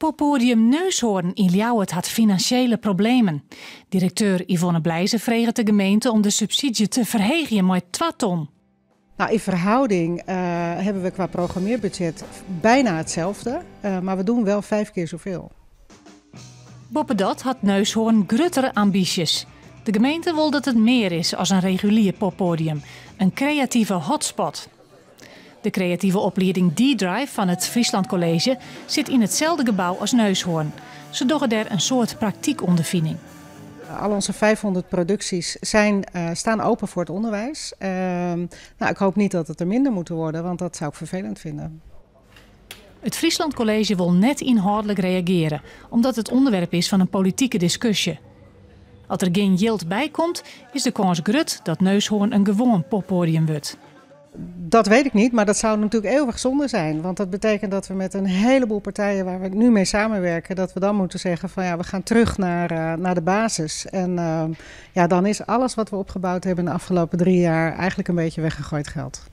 Poppoadium Neushoorn yn Ljouwert hat finansjele problemen. Direkteur Yvonne Bleize freget de gemeente om de subsydzje te ferheegjen mei twa ton. Nou, in verhouding hebben we qua programmeerbudget bijna hetzelfde, maar we doen wel 5 keer zoveel. Boppedat hat Neushoorn gruttere ambysjes. De gemeente wol dat it mear is as in regulier poppoadium, in kreative hotspot. De kreative oplieding D-Drive fan it Friesland College sit yn itselde gebou as Neushoorn. Se dogge dêr in soad praktykûnderfining. Al onze 500 producties staan open voor het onderwijs. Nou, ik hoop niet dat het er minder moeten worden, want dat zou ik vervelend vinden. It Friesland College wol net ynhâldlik reagearje, omdat it ûnderwerp is fan in politike diskusje. As der gjin jild by komt, is de kâns grut dat Neushoorn in gewoan poppoadium wurdt. Dat weet ik niet, maar dat zou natuurlijk eeuwig zonde zijn. Want dat betekent dat we met een heleboel partijen waar we nu mee samenwerken, dat we dan moeten zeggen van ja, we gaan terug naar de basis. En dan is alles wat we opgebouwd hebben de afgelopen 3 jaar eigenlijk een beetje weggegooid geld.